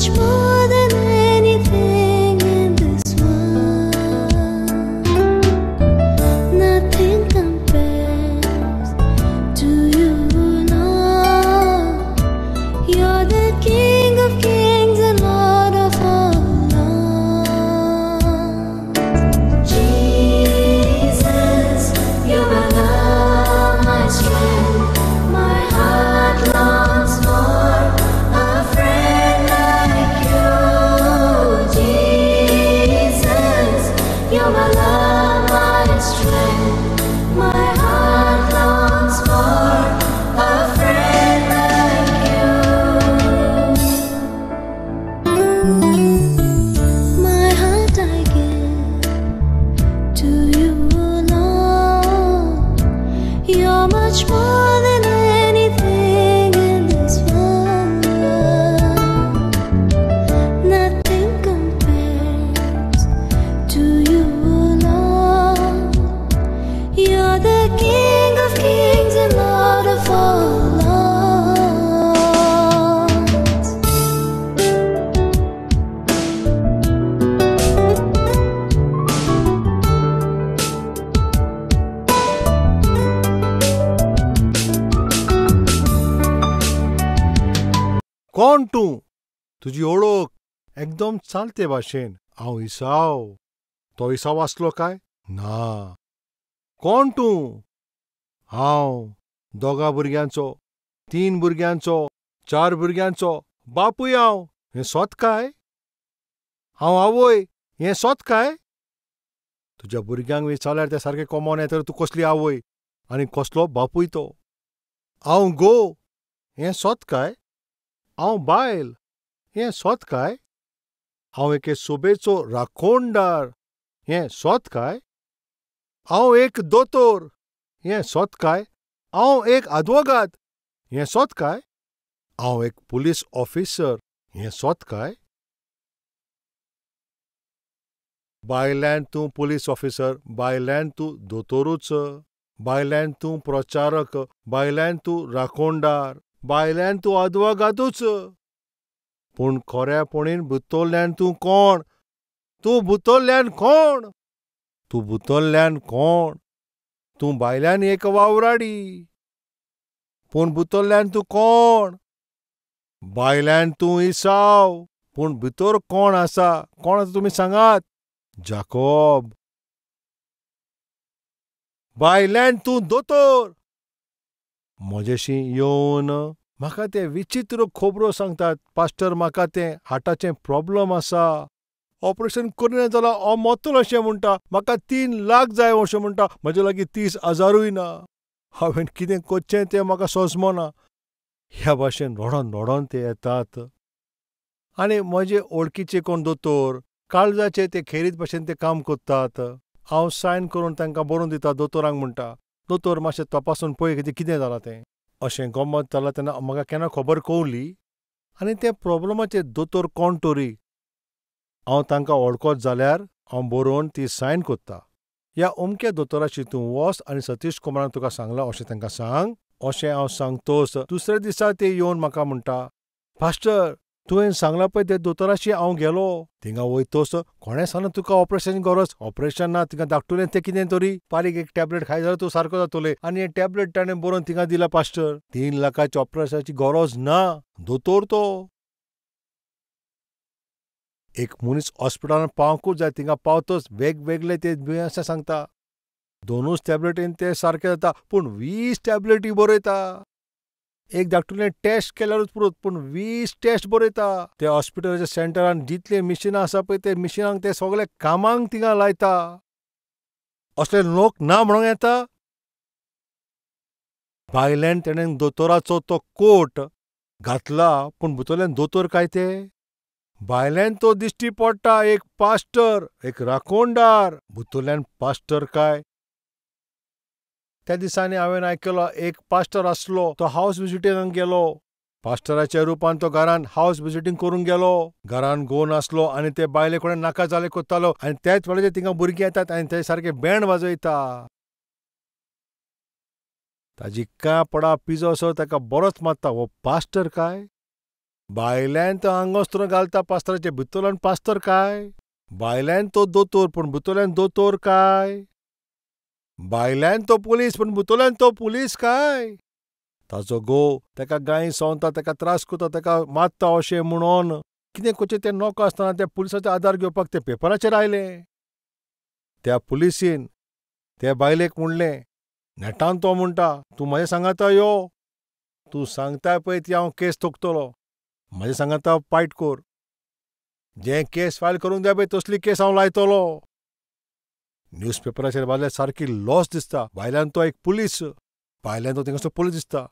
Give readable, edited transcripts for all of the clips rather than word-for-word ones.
much more than anything in this world. Nothing compares to you, Lord. You're the King of kings and Lord of all lords. Jesus, you're my love, my strength. My heart longs for a friend like you. Jesus, you're my love, my strength. My heart longs for a friend like you. My heart I give to you, Lord. You're much more than anything in this world. Nothing compares to you, Lord. You're the King of kings and Lord of all lords. कोण तूं? तुजी ओळख एकदम चालते भाशेन. हांव इसाव. तो इसाव आसलो काय ना? कोण तूं? हांव 2 भुरग्यांचो, 3 भुरग्यांचो, 4 भुरग्यांचो बापूय हांव. हें सोत काय? हांव आवय. हें सोत काय? तुज्या भुरग्यांक विचारल्यार ते सारकें कमोन येता. तूं कसली आवय आनी कसलो बापूय तो? हांव घोव. हें सोत काय? हांव बायल. हें सोत काय? हांव एके सोबेचो राखोणदार. हें सोत काय? हांव एक दोतोर. हें सोत काय? हांव एक आदवोगाद. हें सोत काय? हांव एक पुलीस ऑफिसर. हें सोत काय? बायल्यान तूं पुलीस ऑफिसर, बायल्यान तूं दोतोरूच, बायल्यान तूं प्रचारक, बायल्यान तूं राखोणदार, बायल्यान तूं आदवोगादूच. पूण खऱ्यापणीन भितरल्यान तूं कोण? तूं भितरल्यान कोण? तूं भितरल्यान कोण? तूं भायल्यान एक वावराडी, पूण भितरल्यान तूं कोण? भायल्यान तूं इसाव, पूण भितर कोण आसा? कोण आसा तुमी सांगात? जाकोब. भायल्यान तूं दोतोर. म्हजेशी येवन म्हाका ते विचित्र खबरो सांगतात. पास्टर, म्हाका तें हार्टाचें प्रॉब्लम आसा, ऑपरेशन करिना जाल्यार हांव मरतलो अशें म्हणटा. म्हाका 3 लाख जाय अशें म्हणटा. म्हजे लागीं 30,000 ना. हांवें कितें करचें तें म्हाका सोंसमना. ह्या भाशेन रडोन रडोन ते येतात. आनी म्हजे ओळखीचे कोण दोतोर काळजाचे ते खेरीत भाशेन ते काम करतात. हांव सायन करून तांकां बरोवन दिता. दोतोरांक म्हणटा, दोतोर मातशें तपासून पळय कितें जालां तें. अशें गमत जालां तेन्ना म्हाका केन्ना खबर कवली. आनी त्या प्रॉब्लमाचेर दोतोर कोण तरी हांव तांकां वळखत जाल्यार हांव बरोवन ती सायन करता. ह्या अमक्या दोतोराशी तूं वच आनी सतीश कुमारान तुका सांगलां अशें तांकां सांग. अशें हांव सांगतोच दुसऱ्या दिसा ते येवन म्हाका म्हणटा, पास्टर, तुवें सांगलां पळय ते दोतोराशी हांव गेलो. थिंगा वयतोच कोणें सांगलां तुका ऑपरेशन गरज? ऑपरेशन ना, थिंगा धाकटुलें तें कितें तरी बारीक एक टॅबलेट खाय जाल्यार तूं सारको जातलें. आनी हें टॅबलेट ताणें बरोवन थिंगा दिला. पास्टर, 3 लाखाच्या ऑपरेशनाची गरज ना. दोतोर तो. एक मनीस हॉस्पिटलान पावंकूच जाय. थिंगा पावतोच वेगवेगळे ते दुयेंसां सांगता. 2 टॅबलेटीन ते सारकें जाता, पूण 20 टॅबलेटी बरयता. एक धाकटुलें टेस्ट केल्यारूच पुरो, पूण 20 टेस्ट बरयता. त्या हॉस्पिटलाच्या सेंटरान जितलीं मिशिनां आसा पळय ते मिशिनांक ते सगळे कामांक थिंगा लायता. असले लोक ना म्हणूंक येता? भायल्यान तेणें दोतोराचो तो कोट घातला, पूण भितरल्यान दोतोर काय ते? भायल्यान तो दिश्टी पडटा एक पास्टर, एक राखोणदार, भितरल्यान पास्टर काय? त्या दिसांनी हांवें आयकलो एक पास्टर आसलो, तो हावस विजिटिंगाक गेलो. पास्टराच्या रुपान तो घरान हावस विजिटींग करूंक गेलो. घरान घोव नासलो आनी ते बायले कडेन नाका जाले करतालो. आनी त्याच वेळाचेर थिंगा भुरगीं येतात आनी ते सारके बँड वाजयता. ताजी कांय पडा पिजो असो ताका बरोच मारता. हो पास्टर काय? भायल्यान तो आंगवस्त्र घालता पास्त्राचे, भितरल्यान पास्तर काय? भायल्यान तो दोतोर, पूण भितरल्यान दोतोर काय? भायल्यान तो पुलीस, पूण भितरल्यान तो पुलीस काय? ताचो घोव ताका गाय संवता, ताका त्रास करता, ताका मारता अशें म्हणून कितें करचें तें नकळो आसतना त्या पुलिसाचो आदार घेवपाक ते पेपराचेर आयले. त्या पुलिसीन ते बायलेक म्हणलें, नेटान तो म्हणटा, तूं म्हज्या सांगाता यो, तूं सांगताय पळय ती हांव केस थोकतलो, म्हज्या सांगाता फायट कर, जें केस फायल करूंक जाय पळय तसली केस हांव लायतलो. न्यूजपेपराचेर वाचल्यार सारकी लॉस दिसता. भायल्यान तो एक पुलीस, भायल्यान तो थिंगासर पुलीस दिसता,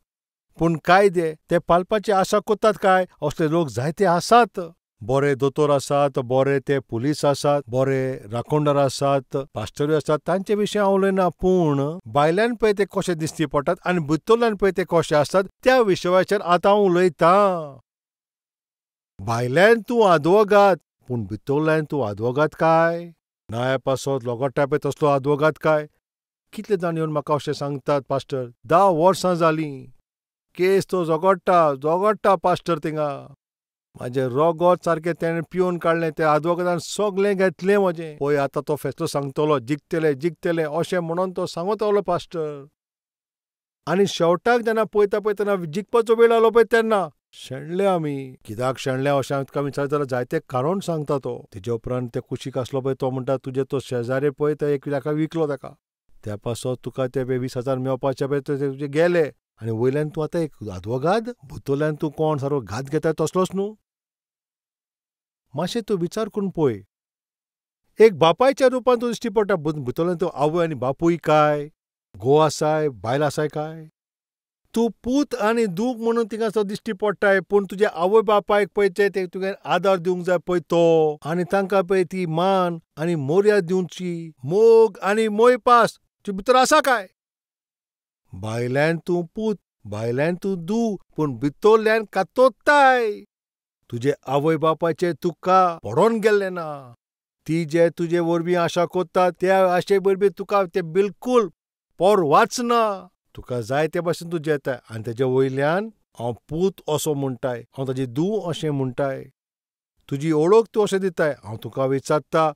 पूण कायदे ते पालपाची आशा करतात काय? असले लोक जायते आसात. बरे दोतोर आसात, बरे ते पुलीस आसात, बरे राखणदार आसात, पास्टरूय आसात, तांचे विशीं हांव उलयना, पूण भायल्यान पळय ते कशे दिश्टी पडटात आनी भितरल्यान पळय ते कशे आसतात त्या विशयाचेर आतां हांव उलयतां. भायल्यान तूं आदवोगाद, पूण भितरल्यान तूं आदवोगाद काय? नाया पासत लोगोट्टा पळय तसलो आदवोगाद काय? कितले जाण येवन म्हाका अशें सांगतात, पास्टर 10 वर्सां जालीं केस तो झगडटा झगडटा पास्टर, थिंगा म्हाजें रगत सारकें तेणें पिवन काडलें, त्या आदवोगादान सगळें घेतलें म्हजें. पळय आतां तो फेसलो सांगतलो, जिखतले जिखतले अशें म्हणून तो सांगत रावलो पास्टर. आनी शेवटाक जेन्ना पळयता पळयतना जिखपाचो वेळ आयलो पळय तेन्ना शेणले आमी. कित्याक शेणले अशें हांव तुका विचारता जाल्यार जायते कारण सांगता तो. तेजे उपरांत ते कुशीक आसलो पळय तो म्हणटा, तुजे तो शेजारी पळय तो एक ताका विकलो ताका, त्या पासत तुका ते 20,000 मेळपाचे पळय ते तुजे गेले, आनी वयल्यान तूं आतां एक आदवोगाद, भितरल्यान तूं कोण सारको घात घेता तसलोच न्हू. मातशें तूं विचार करून पळय, एक बापायच्या रुपान तूं दिश्टी पडटा, भितरल्यान तूं आवय आनी बापूय काय? घोव आसाय, बायल आसाय काय? तूं पूत आनी दूख म्हणून थिंगासर दिश्टी पडटाय, पूण तुजे आवय बापायक पळय ते तुवें आदार दिवंक जाय पळय तो, आनी तांकां पळय ती मान आनी मोर्याद दिवची, मोग आनी मोयपास तुजे भितर आसा काय? भायल्यान तूं पूत, भायल्यान तूं दू, पूण भितरल्यान कातोत्ताय. तुजे आवय बापायचे तुका पडोन गेल्लें ना, ती जे तुजे वरवीं आशा करता त्या आशे वरवीं तुका ते बिलकूल परवाच ना. तुका जाय ते भाशेन तूं जेताय, आनी तेजे वयल्यान हांव पूत असो म्हणटाय, हांव ताजी दू अशें म्हणटाय, तुजी ओळख तूं अशें दिताय. हांव तुका विचारता,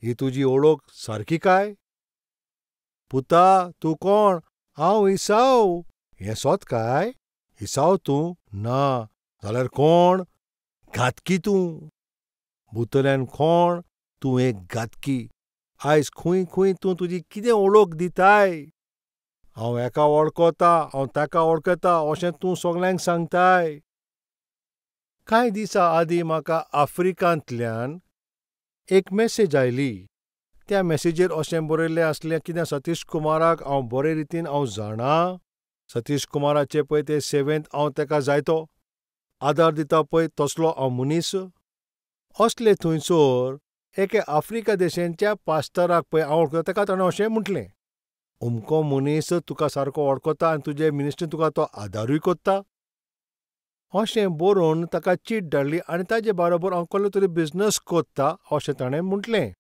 ही तुजी ओळख सारकी काय? पुता तूं कोण? हांव इसाव. हें सोत काय? इसाव तूं? ना जाल्यार कोण? घातकी तूं. भितरल्यान कोण? तूं एक घातकी. आयज खंय खंय तूं तुजी कितें ओळख दिताय? हांव हेका वळखता, हांव ताका वळखता अशें तूं सगल्यांक सांगताय. कांय दिसां आदीं म्हाका आफ्रिकांतल्यान एक मॅसेज आयली. त्या मॅसेजीर अशें बरयल्लें आसलें कितें, सतीश कुमाराक हांव बरे रितीन हांव जाणा, सतीश कुमाराचे पळय ते सेवेंत हांव ताका जायतो आदार दिता पळय तसलो हांव मनीस. असले थंयसर एके आफ्रिका देशांच्या पास्टराक पळय हांव वळखता, ताका ताणें अशें म्हटलें, अमको मनीस तुका सारको वळखता आनी तुजे मिनिस्ट्रीन तुका तो आदारूय करता अशें बरोवन ताका चीट धाडली, आनी ताजे बरोबर हांव कसलो तरी बिजनस करता अशें ताणें म्हटलें.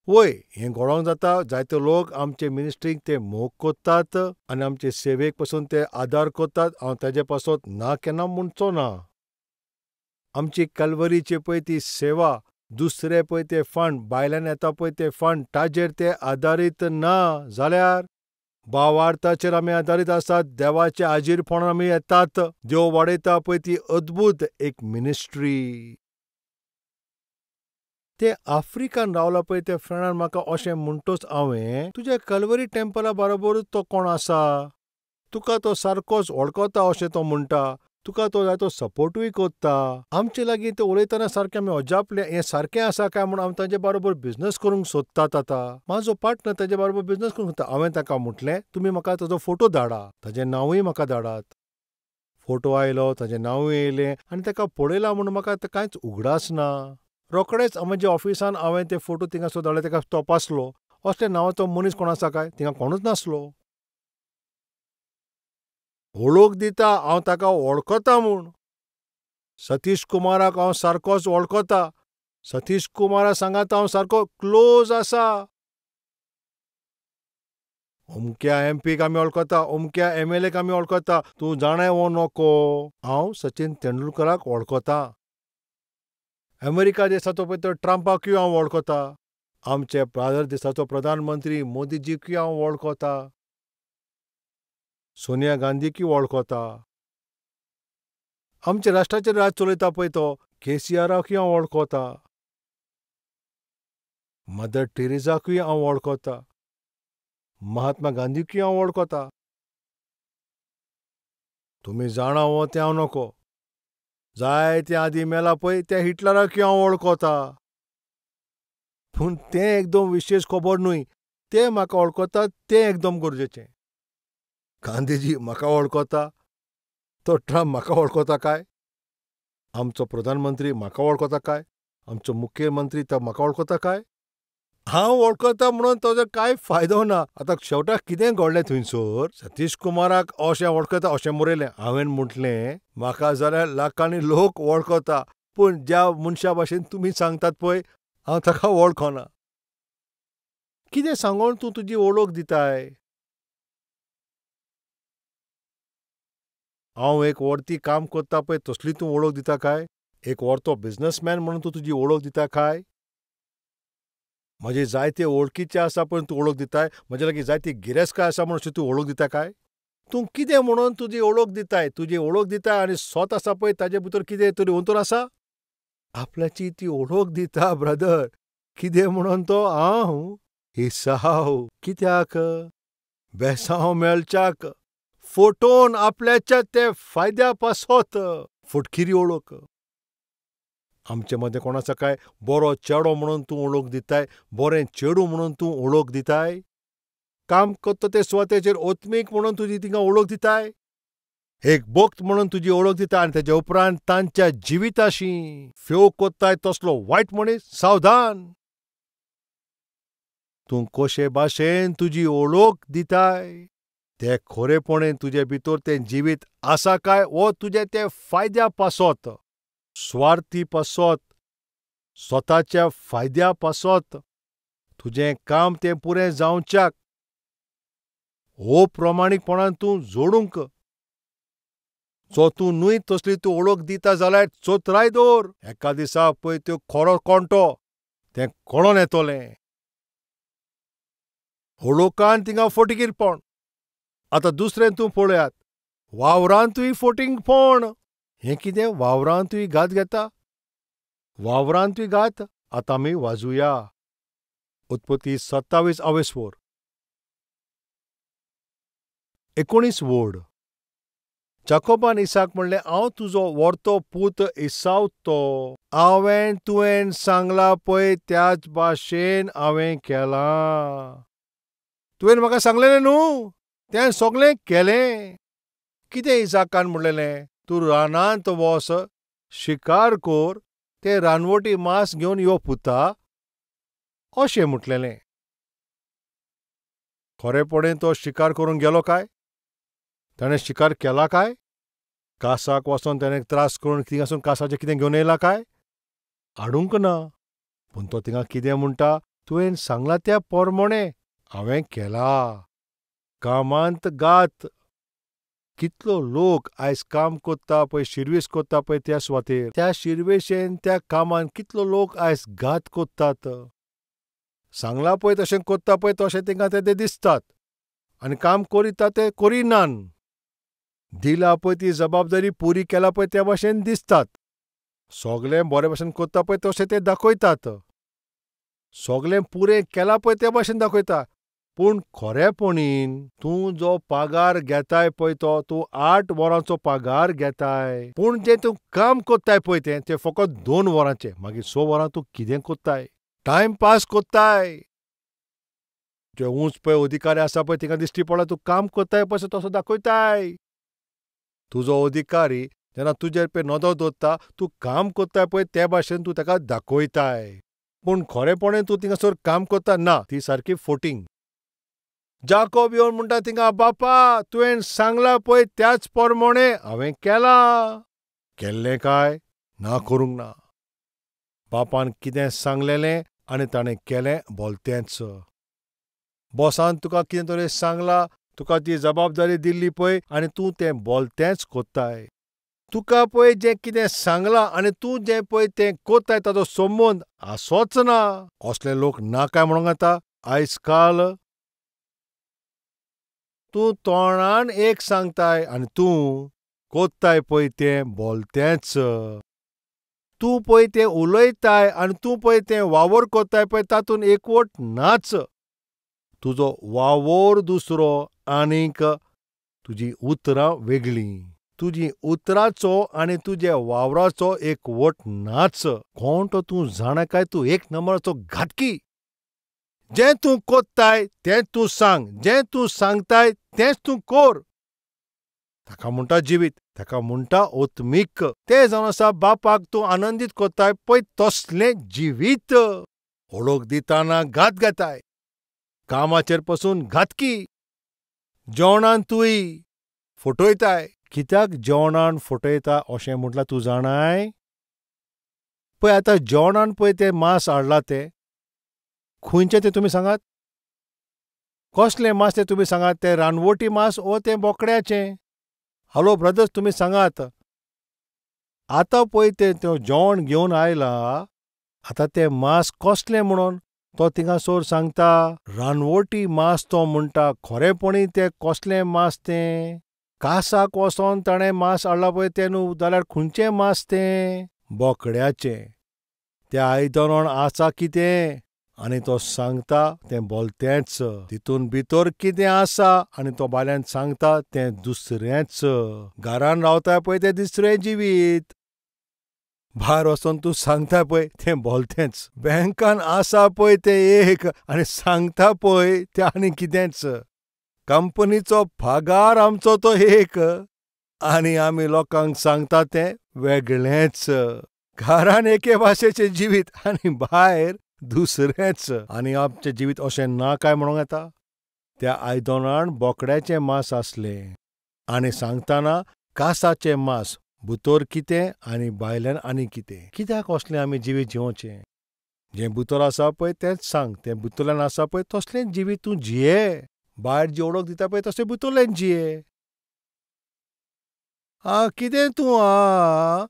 वय हें घडोवंक जाता, जायते लोक आमचे मिनिस्ट्रीक ते मोग करतात आनी आमचे सेवेक पसून ते आदार करतात, हांव ताजे पासत ना केन्ना म्हणचो ना. आमची कलवरीची पळय ती सेवा, दुसरे पळय ते फंड, भायल्यान येता पळय ते फंड, ताजेर ते आदारीत ना जाल्यार भावार्थाचेर आमी आदारीत आसात, देवाचे आजीरपणान आमी येतात, देव वाडयता पळय ती अद्भुत एक मिनिस्ट्री. ते आफ्रिकान रावला पळय त्या फ्रेंडान म्हाका अशें म्हणटच हांवें, तुज्या कलवरी टेम्पला बरोबरूच तो कोण आसा, तुका तो सारकोच वळखता अशें तो म्हणटा, तुका तो जायतो सपोर्टूय करता. आमचे लागीं ते उलयतना सारकें आमी अजापले, हें सारकें आसा काय म्हूण आमी ताजे बरोबर बिजनस करूंक सोदतात. आतां म्हाजो पार्टनर ताजे बरोबर बिजनस करूंक सोदता. हांवें ताका म्हटलें, तुमी म्हाका ताजो फोटो धाडा, ताजें नांवूय म्हाका धाडात. फोटो आयलो, ताजें नांवूय येयलें, आनी ताका पळयला म्हूण म्हाका कांयच उगडास ना. रोखडेच म्हज्या ऑफिसान हांवें ते फोटो थिंगासर धाडले, ताका तपासलो, असल्या नांवाचो मनीस कोण आसा काय? थिंगा कोणूच नासलो. वळख दिता हांव ताका वळखता म्हूण, सतीश कुमाराक हांव सारकोच वळखता, सतीश कुमारा सांगात हांव सारको क्लोज आसा. अमक्या एमपीक आमी वळखता, अमक्या एमएलएक आमी वळखता, तूं जाणाय वो नको. हांव सचिन तेंडुलकराक वळखता. अमेरिका देशाचो पळय तो ट्रंपाकूय हांव वळखता. आमचे भारत देशाचो प्रधानमंत्री मोदीजीकूय हांव वळखता. सोनिया गांधीकूय वळखता. आमच्या राष्ट्राचेर राज चलयता पळय तो केसीआराकूय हांव वळखता. मदर टेरेसाकूय हांव वळखता. महात्मा गांधीकूय हांव वळखता. तुमी जाणा हो तें हांव नको. जायते आदीं मेला पळय त्या हिटलराकूय हांव वळखता. पूण तें एकदम विशेश खबर न्हय. ते म्हाका वळखता तें एकदम गरजेचें. गांधीजी म्हाका वळखता, तो ट्रंप म्हाका वळखता काय? आमचो प्रधानमंत्री म्हाका वळखता काय? आमचो मुख्यमंत्री तो म्हाका वळखता काय? हांव वळखता म्हणून ताजो कांय फायदो ना. आतां शेवटाक कितें घडलें थंयसर, सतीश कुमाराक अशें वळखता अशें बरयलें. हांवें म्हटलें म्हाका जाल्यार लाखांनी लोक वळखता, पूण ज्या मनशा भाशेन तुमी सांगतात पळय हांव ताका वळखना. कितें सांगून तूं तुजी वळख दिताय? हांव एक वरती काम करता पळय तसली तूं वळख दिता काय? एक वरतो बिझनसमॅन म्हणून तूं तुजी वळख दिता काय? म्हजे जायते वळखीचे आसा पण तूं वळख दिताय? म्हजे लागीं जायती गिरेस्तकाय आसा म्हणून अशी तूं वळख दिता काय? तूं कितें म्हणून तुजी वळख दिताय? तुजी वळख दिताय आनी स्वत आसा पळय ताजे भितर कितें तरी अंतर आसा? आपल्याची ती वळख दिता ब्रदर. कितें म्हणून तो हांव इसाव. कित्याक बेसांव मेळच्याक फोटोन आपल्याच्या ते फायद्या पासत फटकिरी वळख. आमचे मदें कोण आसा काय बरो चेडो म्हणून तूं वळख दिताय, बरें चेडूं म्हणून तूं वळख दिताय? काम करता ते सुवातेचेर ओत्मीक म्हणून तुजी तिंगा वळख दिताय? एक भक्त म्हणून तुजी वळख दिता आनी तेजे उपरांत तांच्या जिविताशी फेव कोत्ताय तसलो वायट मनीस सावधान. तूं कशे भाशेन तुजी वळख दिताय ते खरेपणे तुजे भितर तें जिवीत आसा काय वो तुजे ते फायद्या पासत, स्वार्थी पासत, स्वताच्या फायद्या पासत तुजें काम तें पुरें जावच्याक हो प्रमाणीकपणान तूं जोडूंक जो तूं न्हय तसली तूं वळख दिता जाल्यार चोत्राय दवर. एका दिसा पळय त्यो खरो कोणटो तें कळोन येतलें. वळखान थिंगा फटींगपण. आतां दुसरें तूं पळयात, वावरांतूय फटींगपण. हें कितें वावरांतूय घात घेता? वावरांतूय घात. आतां आमी वाजुया उत्पत्ती 27 आवेसवर 19 वड. जाकोबान इसाक म्हणलें, हांव तुजो व्हरतो पूत इसाव तो. हांवें तुवें सांगलां पळय त्याच भाशेन हांवें केलां. तुवें म्हाका सांगलेलें न्हू, तें सगळें केलें. कितें इसाकान म्हणलेलें? तूं रानांत वस, शिकार कर, तें रानवटी मांस घेवन यो पुता, अशें म्हटलेलें. खरेपणें तो शिकार करूंक गेलो काय? ताणें शिकार केला काय? कासाक वचोन ताणें त्रास करून थिंगासून कासाचें कितें घेवन येयला काय? हाडूंक ना. पूण तो थिंगा कितें म्हणटा? तुवें सांगलां त्या पोरमोणें हांवें केला. कामांत गात. कितलो लोक आयज काम करता पळय, शिरवीस करता पळय त्या सुवातेर, त्या शिरवेशेन त्या कामान कितलो लोक आयज घात करतात. सांगलां पळय तशें करता पळय तशें तांकां ते दिसतात आनी काम करिता ते करिनान. दिला पळय ती जबाबदारी पुरी केला पळय त्या भाशेन दिसतात. सगळें बरे भाशेन करता पळय तशें ते दाखयतात. सगळें पुरें केलां पळय त्या भाशेन दाखयता. पूण खरेपणीन तूं जो पगार घेताय पळय तो तूं 8 वरांचो पगार घेताय, पूण जें तूं काम करताय पळय तें तें फकत 2 वरांचें. मागीर 6 वरां तूं कितें करताय? टायमपास करताय. जे ऊंच पळय अधिकारी आसा पळय तिका दिश्टी पडला तूं काम करताय पळय तसो दाखयताय. तुजो अधिकारी जेन्ना तुजेर पळय नदर दवरता तूं काम करताय पळय ते भाशेन तूं ताका दाखयताय, पूण खरेपणें तूं थिंगासर काम करता ना, ती सारकी फोटींग. जाकोब येवन म्हणटा थिंगा, बापा तुवें सांगलां पळय त्याच प्रमाणें हांवें केलां. केल्लें काय ना? करूंक ना. बापान कितें सांगलेलें आनी ताणें केलें बोलतेंच. बॉसान तुका कितें तरी सांगलां, तुका ती जबाबदारी दिल्ली पळय आनी तूं तें बोलतेंच कोत्ताय. तुका पळय जें कितें सांगलां आनी तूं जें पळय तें कोत्ताय ताजो संबंद आसोच ना. असले लोक ना काय म्हणूंक येता आयज काल. तूं तोंडान एक सांगताय आनी तूं कोत्ताय पळय तें बोलतेंच. तूं पळय तें उलयताय आनी तूं पळय तें वावर कोत्ताय पळय तातूंत एकवट नाच. तुजो वावर दुसरो आनीक तुजी उतरां वेगळीं. तुजी उतराचो आनी तुज्या वावराचो एकवट नाच. कोण तो तूं जाणा काय तूं एक नंबराचो घातकी. जें तूं कोत्ताय तें तूं सांग, जें तूं सांगताय तेंच तूं कोर. ताका म्हणटा जिवीत, ताका म्हणटा ओत्मीक. तें जावन आसा बापाक तूं आनंदीत कोत्ताय पळय तसलें जिवीत. ओळख दिताना घात घेताय, कामाचेर पसून घातकी. जेवणान तूंय फटयताय. कित्याक जेवणान फटयता अशें म्हटल्यार तूं जाणाय? पळय आतां जेवणान पळय तें मांस हाडलां तें खंयचें तें तुमी सांगात? कसलें मांस तें तुमी सांगात? तें रानवटी मांस वो तें बोकड्याचें? हॅलो ब्रदर्स, तुमी सांगात. आतां पळय तें जेवण घेवन आयलां, आतां तें मांस कसलें म्हणून तो थिंगासर सांगता रानवटी मांस. तो म्हणटा खरेपणी तें कसलें मांस तें? कासाक वचोन ताणें मांस हाडलां पळय तें न्हू, जाल्यार खंयचें मांस तें? बोकड्याचें. त्या आयदनान आसा कितें आनी तो सांगता तें बोलतेंच. तितून भितर कितें आसा आनी तो भायल्यान सांगता तें दुसरेंच. घरान रावता पळय तें दुसरें जिवीत, भायर वचोन तूं सांगता पळय तें बोलतेंच. बँकान आसा पळय तें एक आनी सांगता पळय तें आनी कितेंच. कंपनीचो पगार आमचो तो एक आनी आमी लोकांक सांगता तें वेगळेंच. घरान एके भाशेचें जिवीत आनी भायर दुसरेंच. आनी आमचें जिवीत अशें ना काय म्हणूंक येता? त्या आयदनान बोकड्याचें मांस आसलें आनी सांगतना कासाचें मांस, भितर कितें आनी भायल्यान आनी कितें. कित्याक असलें आमी जिवीत जिवोवचें? जें भितर आसा पळय तेंच सांग, तें भितरल्यान आसा पळय तसलें जिवीत तूं जिये. भायर जी ओळख दिता पळय तशें भितरल्यान जिये. आं कितें तूं आं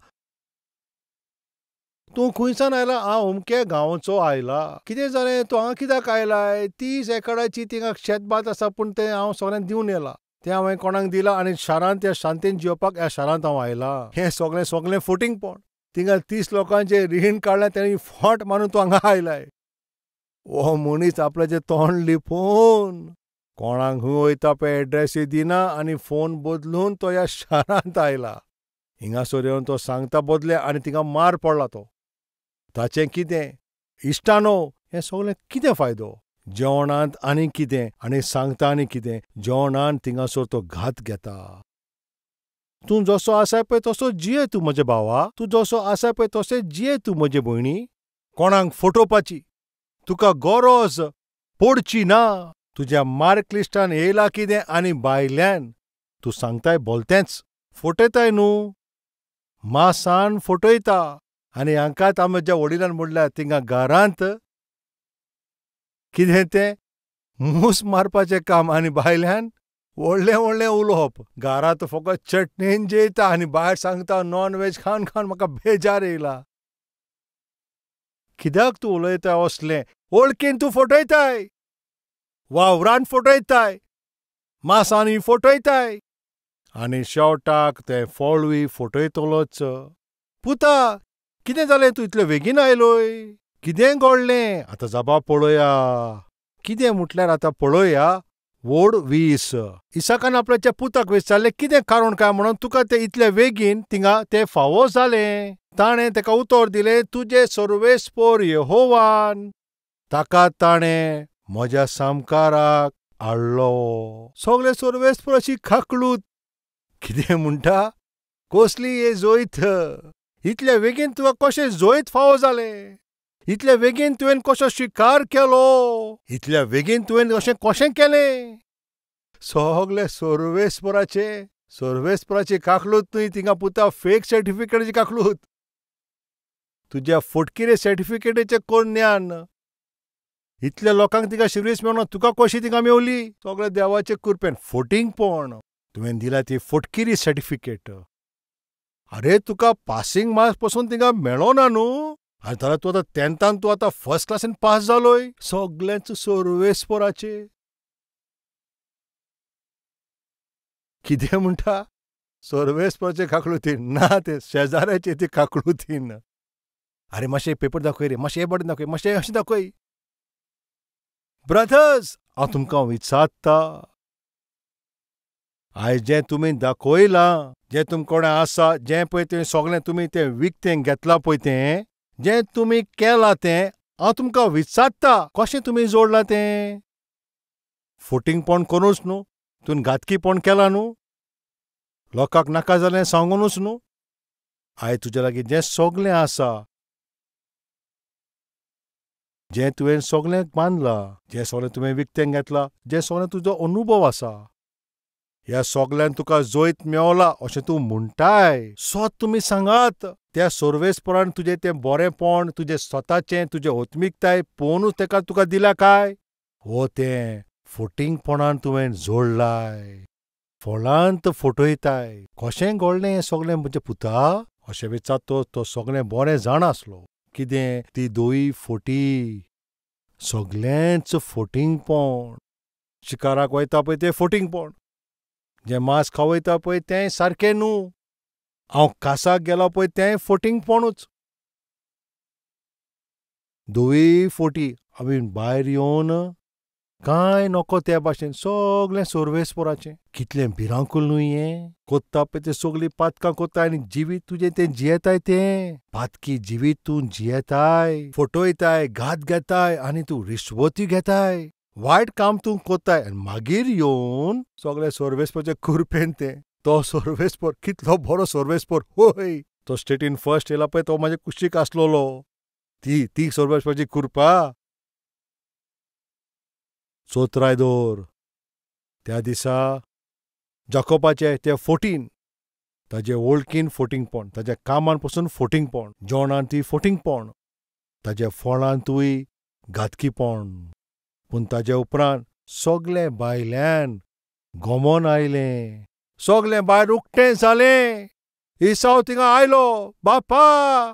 तूं खंयसान आयला? हांव अमक्या गांवचो आयला. कितें जालें तूं हांगा कित्याक आयलाय? 30 एकराची थिंगा शेतभात आसा, पूण तें हांव सगळ्यांक दिवन येला. तें हांवें कोणाक दिलां आनी शारांत त्या शांतीन जिवपाक ह्या शारांत हांव आयला. हें सगळें सगळें फटींगपण. थिंगा 30 लोकांचें रीण काडलें तेणी फोट मारून तूं हांगा आयलाय. हो मनीस आपल्याचें तोंड लिपोवन कोणाक खंय वयता पळय एड्रेसूय दिना आनी फोन बदलून तो ह्या शारांत आयला. हिंगासर येवन तो सांगता बदले आनी थिंगा मार पडला तो. ताचें कितें इश्टानो, हें सगळें कितें फायदो? जेवणांत आनी कितें आनी सांगता आनी कितें. जेवणान थिंगासर तो घात घेता. तूं जसो आसा पळय तसो जिये तूं म्हज्या भावा, तूं जसो आसा पळय तशें जिये तूं म्हजे भयणी. कोणाक फटोवपाची तुका गरज पडची ना. तुज्या मार्क लिस्टान येयला कितें आनी भायल्यान तूं सांगताय बोलतेंच. फटयताय न्हू, मासान फटयता. आनी हांकांच आमच्या वडिलान म्हणल्यार थिंगा घरांत कितें तें मूस मारपाचें काम आनी भायल्यान व्हडलें व्हडलें उलोवप. घरांत फकत चटणेन जेयता आनी भायर सांगता नॉन व्हेज खावन खावन म्हाका बेजार येयला. कित्याक तूं उलयता असलें? वळखीन तूं फटयताय, वावरान फटयताय, मासांनी फटयताय आनी शेवटाक तें फळूय फटयतलोच. पुता कितें जालें तूं इतले बेगीन आयलोय? कितें घडलें? आतां जबाब पळोवया. कितें म्हटल्यार आतां पळोवया. व्हड 20. इसाकान आपल्याच्या पुताक विचारलें कितें कारण काय म्हणून तुका तें इतले बेगीन थिंगा तें फावो जालें? ताणें ताका उतर दिलें, तुजें सर्वेस्पर यहोवान ताका ताणें म्हज्या सामकाराक हाडलो. सगळे सर्वेस्पराची खाकलूत. कितें म्हणटा? कसली हे जैत? इतले बेगीन तुका कशें जैत फावो जालें? इतले बेगीन तुवें कसो शिकार केलो? इतल्या बेगीन तुवें अशें कशें केलें? सगळे सर्वेस्पराचे सर्वेस्पराची काकलूत न्हय थिंगा पुता, फेक सर्टिफिकेटाची काकलूत. तुज्या फटकिरे सर्टिफिकेटीचें कोण ज्ञान? इतल्या लोकांक तिका शिर्वीस मेळना, तुका कशी तिका मेवली? सगळें देवाचे कृपेन, फोटिंगपण. तुवें दिल्या ती फोटकिरी सर्टिफिकेट. अरे तुका पासिंग मार्क्स पसून तिका मेळोना न्हू, आनी जाल्यार तूं आतां तेंथान तूं आतां फर्स्ट क्लासीन पास जालोय. सगळेंच सर्वेस्पोराचें. कितें म्हणटा? सर्वेस्पोराचें काकळुतीन ना, तें शेजाऱ्याचें ती काकळुतीन. अरे मातशें पेपर दाखय रे, मातशें हे बटन दाखय, मातशें अशें दाखय. ब्रदर्स, हांव तुमकां विचारता, आयज जें तुमी दाखयलां, जें तुमकोडें आसा, जें पळय तें सगळें तुमी तें विकतें घेतलां पळय, तें जें तुमी केलां तें हांव तुमकां विचारता, कशें तुमी जोडलां तें? फोटिंगपण करूच न्हू, तुवें घातकीपण केलां न्हू, लोकांक नाका जालें सांगुनूच न्हू. आयज तुज्या लागीं जें सगळें आसा, जें तुवें सगळें बांदलां, जें सगळें तुवें विकतें घेतलां, जें सगळें तुजो अनुभव आसा, ह्या सगळ्यान तुका जैत मेवला अशें तूं म्हणटाय. सत तुमी सांगात, त्या सर्वेस्परान तुजें तें बरेंपण, तुजें स्वताचें, तुजें आत्मिकताय पळोवनूच तेका तुका दिल्या काय? हो तें फोटिंगपणान तुवें जोडलाय, फळांत फोटयताय. कशें घडलें हें सगळें म्हज्या पुता? अशें विचारतो तो सगळें बरें जाण आसलो. कितें ती दोई फोटी, सगळेंच फोटिंगपण. शिकाराक वयता पळय तें फोटिंगपण, जें मांस खावयता पळय तें सारकें न्हू, हांव कासाक गेलो पळय तें फोटिंगपणूच. दोई फोटी. आमी भायर येवन कांय नको त्या भाशेन सगळें सर्वेस्पोराचें. कितलें भिरांकूळ न्हू हें. कोत्ता पळय तें सगळीं पातकां कोत्ता आनी जिवीत तुजें तें जियेताय, तें पातकी जिवीत तूं जियेताय, फटयताय, घात घेताय आनी तूं रिश्वती घेताय, वायट काम तूं कोत्ताय आनी मागीर येवन सगळें सर्वेस्पोराचे कृपेन तें. तो सर्वेस्पोर कितलो बरो सर्वेस्पोर. होय, तो स्टेटीन फर्स्ट येयला पळय तो म्हाजे कुशीक आसलेलो. ती ती सर्वेस्पोराची कृपा. चोत्राय दवर त्या दिसा जाकोबाचें तें फोटीन, ताजे वळखीन फोटिंगपण, ताज्या कामान पसून फोटिंगपण, जेवणान ती फोटिंगपण, ताज्या फळांतूय घातकीपण. पूण ताज्या उपरांत सगळें भायल्यान गोमोन आयलें, सगळें भायर उक्तें जालें. इसाव थिंगा आयलो, बापा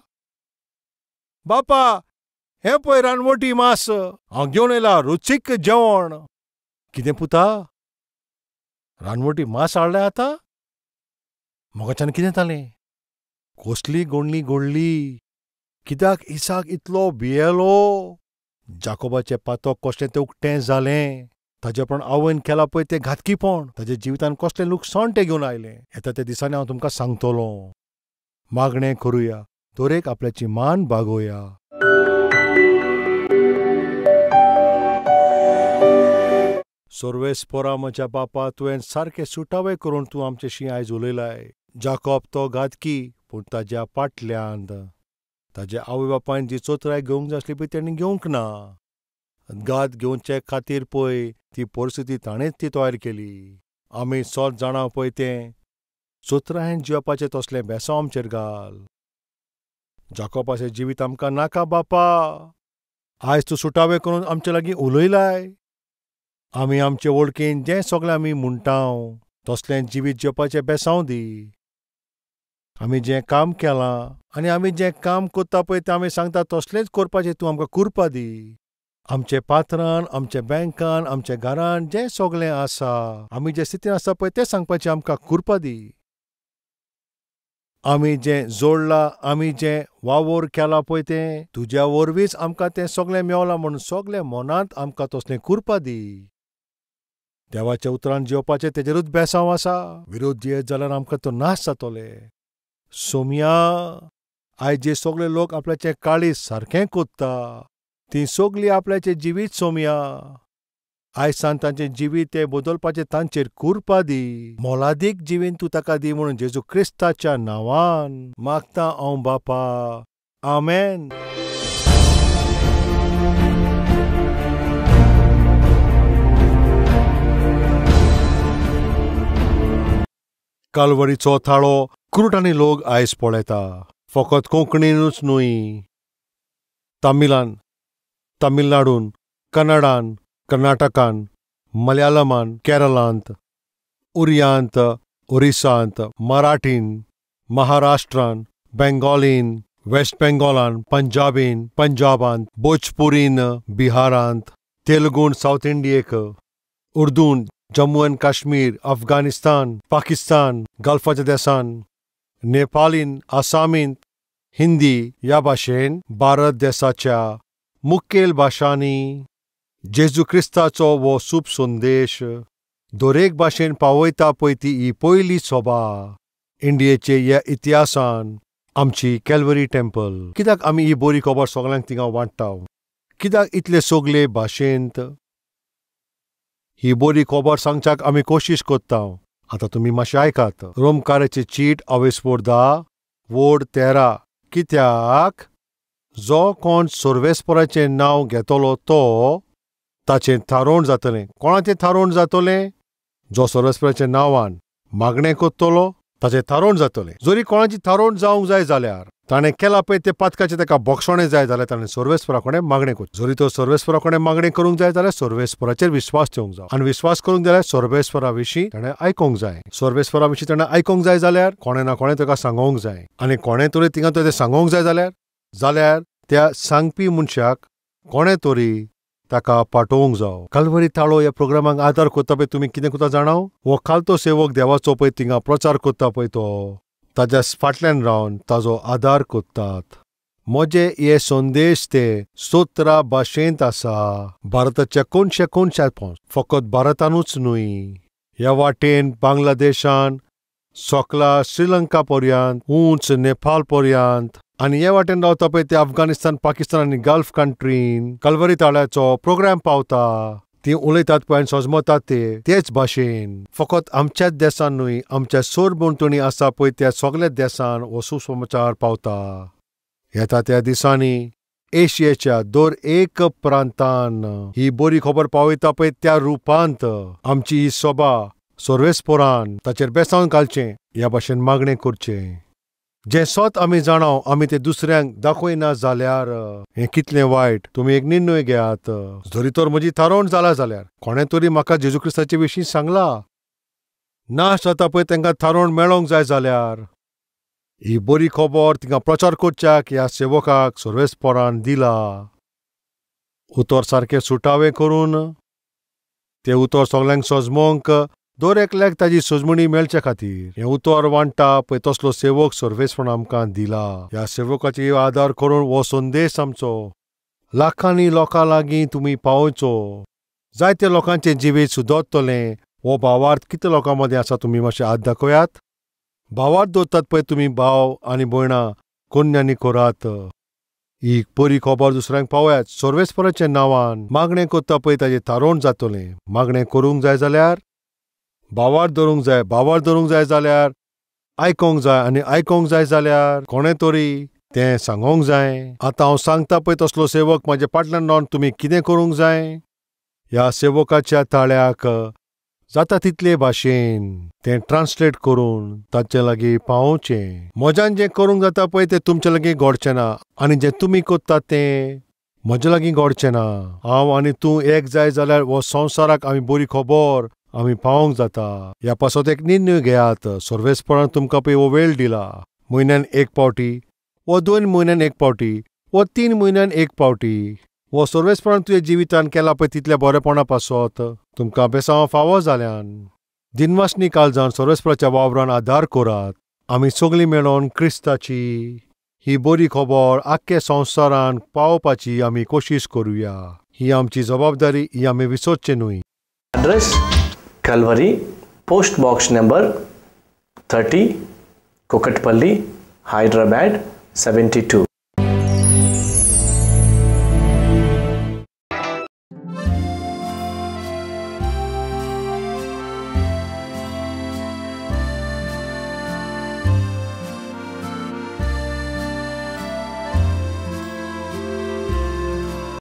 बापा हें पळय रानवटी मांस हांव घेवन येयला, रुचीक जेवण. कितें पुता, रानवटी मांस हाडलें आतां? मोगाच्यान कितें जालें? कसली गोडली गोडली. कित्याक इसाक इतलो भियेलो? जाकोबाचें पातक कसलें तें उक्तें जालें. ताजे पण आवयन केलां पळय तें घातकीपण, ताज्या जिवितान कसलें लुकसाण तें घेवन आयलें. येता त्या दिसांनी हांव तुमकां सांगतलो. मागणें करुया, दरेक आपल्याची मान बागोवया. सर्वेस्पोरा म्हज्या बापा, तुवें सारकें सुटावे करून तूं आमचेशी आयज उलयलाय. जाकोब तो घातकी, पूण ताज्या फाटल्यान ताज्या आवय बापायन जी चोत्राय घेवंक जाय आसली पळय तेणी घेवंक ना. घात घेवचे खातीर पळय ती परिस्थिती ताणेंच ती तयार केली. आमी सत जाणा पळय तें चोत्रायेन जिवपाचें तसलें बेसांव आमचेर घाल. जाकोबाचें जिवीत आमकां नाका बापा. आयज तूं सुटावे करून आमचे लागीं उलयलाय. आमी आमचे वळखीन जें सगळें आमी म्हणटा तसलें जिवीत जेवपाचें बेसांव दी. आमी जें काम केलां आनी आमी जें काम करता पळय तें आमी सांगता तसलेंच करपाचें तूं आमकां कुरपा दी. आमचे पात्रान, आमच्या बँकान, आमच्या घरान जें सगळें आसा, आमी जे स्थितीन आसा पळय तें सांगपाचें आमकां कुरपा दी. आमी जें जोडलां, आमी जें वावर केलां पळय तें तुज्या वरवींच आमकां तें सगळें मेवलां म्हणून सगळें मनांत आमकां तसलें कुरपा दी. देवाच्या उतरान जेवपाचें तेजेरूच बेसांव आसा. विरोध जियेत जाल्यार आमकां तो नाश जातले. सोमया, आयज जे सगळे लोक आपल्याचें काळीज सारकें कोत्ता तीं सगळीं आपल्याचें जिवीत सोमया, आयज सान तांचें जिवीत तें बदलपाचें तांचेर कुरपा दी. मोलादीक जिवीत तूं ताका दी म्हणून जेजू क्रिस्ताच्या नांवान मागता हांव बापा, आमेन. कालवरीचो थाळो कुरुटांनी लोक आयज पळयता, फकत कोंकणीनूच न्हय, तमिळान, तमिळनाडून, कन्नडान, कर्नाटकान, मलयालमान, केरळांत, उरियांत, ओरिसांत, मराठीन, महाराष्ट्रान, बेंगॉलीन, वेस्ट बेंगॉलान, पंजाबीन, पंजाबांत, भोजपुरीन, बिहारांत, तेलुगून सावथ इंडियेक, उर्दून जम्मू अँड काश्मीर, अफगाणिस्तान, पाकिस्तान, गल्फाच्या देसान, नेपालीन, आसामींत, हिंदी ह्या भाशेन भारत देसाच्या मुखेल भाशांनी जेजू क्रिस्ताचो हो सूप संदेश दरेक भाशेन पावयता पळय ती ही पयली सभा इंडियेचे ह्या इतिहासान आमची कॅल्वरी टेम्पल. कित्याक आमी ही बरी खबर सगळ्यांक थिंगा वांट्टा? कित्याक इतले सगळे भाशेंत ही बरी खबर सांगच्याक आमी कोशिश कोत्ता? आतां तुमी मातशें आयकात. रोमकाराची चीट अवेस्पोर 10 वोड 13. कित्याक जो कोण सर्वेस्पराचें नांव घेतलो तो ताचें थारोवण जातलें. कोणाचें थारोवण जातलें? जो सर्वेस्पराच्या नांवान मागणें कोत्तलो ताचें थारोवण जातलें. जरी कोणाची थारोवण जावंक जाय जाल्यार ताणें केलां पळय तें पातकाचें ताका बोगसणें जाय जाल्यार ताणें सर्वेस्परा कडेन मागणें करचें. जरी तो सर्वेस्परा कडेन मागणें करूंक जाय जाल्यार सर्वेस्पराचेर विस्वास ठेवंक जाय आनी विस्वास करूंक जाल्यार सर्वेस्परा विशीं ताणें आयकोंक जाय. सर्वेस्परा विशीं ताणें आयकोंक जाय जाल्यार कोणें ना कोणें ताका सांगोंक जाय आनी कोणें तरी थिंगा तें सांगोंक जाय जाल्यार त्या सांगपी मनशाक कोणें तरी ताका पाठोवंक जावो. कालवरी ताळो ह्या प्रोग्रामाक आदार कोत्ता पळय तुमी कितें कोत्ता जाणाव? हो खालतो सेवक देवाचो पळय थिंगा प्रचार कोत्ता पळय तो ताज्या फाटल्यान रावन ताजो आदार कोत्तात. म्हजे हे संदेश ते 17 भाशेंत आसा. भारताच्या कोनशे कोनशात पोंच, फकत भारतानूच न्हय, ह्या वाटेन बांगलादेशान, सोकला श्रीलंका पर्यंत, उंच नेपाळ पर्यंत आनी हे वाटेन रावता पळय ते अफगाणिस्तान, पाकिस्तान आनी गल्फ कंट्रीन कलवरी ताळ्याचो प्रोग्राम पावता. ती उलयतात पळय आनी सजमतात ते तेच भाशेन. फकत आमच्याच देसान न्हय, आमच्या सरभोंवतणी आसा पळय त्या सगळ्या देसान हो सुसमाचार पावता. येता त्या दिसांनी एशियेच्या दर एक प्रांतान ही बरी खबर पावयता पळय त्या रुपांत आमची ही सभा सर्वेस्परान ताचेर बेसावन घालचें ह्या भाशेन मागणें करचें. जें सत आमी जाणाव आमी तें दुसऱ्यांक दाखयना जाल्यार हें कितलें वायट. तुमी एक निर्णय घेयात. जरी तर म्हजी थारोवण जाला जाल्यार कोणें तरी म्हाका जेजू क्रिस्ताचे विशीं सांगला ना जाता पळय तांकां थारोवण मेळोंक जाय जाल्यार ही बरी खबर तिंगा प्रचार करच्याक ह्या सेवकाक सर्वेस्परान दिला. उतर सारकें सुटावें करून तें उतर सगल्यांक सजमोंक दर एकल्याक ताजी सजमणी मेळचे खातीर हें उतर वांट्टा पळय तसलो सेवक सर्वेस्परान आमकां दिला. ह्या सेवकाची आदार करून हो संदेश आमचो लाखांनी लोकां लागीं तुमी पावोवचो. जायते लोकांचें जिवीत सुदरतलें. हो भावार्थ कितले लोकां मदीं आसा तुमी मातशें हात दाखयात. भावार्थ दवरतात पळय तुमी भाव आनी भयणां कोन्यांनी करात. ही बरी खबर दुसऱ्यांक पावयात. सर्वेस्पराच्या नांवान मागणें करता पळय ताजें थारोवण जातलें. मागणें करूंक जाय जाल्यार भावार्थ धरूंक जाय. भावार्थ धरूंक जाय जाल्यार आयकोंक जाय आनी आयकोंक जाय जाल्यार कोणें तरी तें सांगोंक जाय. आतां हांव सांगता पळय तसलो सेवक म्हाज्या फाटल्यान रावन तुमी कितें करूंक जाय? ह्या सेवकाच्या ताळ्याक जाता तितले भाशेन तें ट्रान्सलेट करून तांचे लागीं पावोवचें. म्हज्यान जें करूंक जाता पळय तें तुमचे लागीं घडचें ना आनी जें तुमी कोत्ता तें म्हज्या लागीं घडचें ना. हांव आनी तूं एक जाय जाल्यार हो संवसाराक आमी बरी खबर आमी पावोवंक जाता. ह्या पासत एक निर्णय घेयात. सर्वेस्परान तुमकां पळय हो वेळ दिला. म्हयन्यान एक पावटी वा 2 म्हयन्यान एक पावटी वा 3 म्हयन्यान एक पावटी हो सर्वेस्परान तुज्या जिवितान केला पळय तितल्या बरेपणा पासत तुमकां बेसांव फावो जाल्यान दिनवासनी काळजान सर्वेस्पराच्या वावरान आदार करात. आमी सगळीं मेळोन क्रिस्ताची ही बरी खबर आख्खे संवसारान पावोवपाची आमी कोशिश करुया. ही आमची जबाबदारी, ही आमी विसरचें न्हय. Address Calvary, post box number 30, Kukatpally, Hyderabad 72.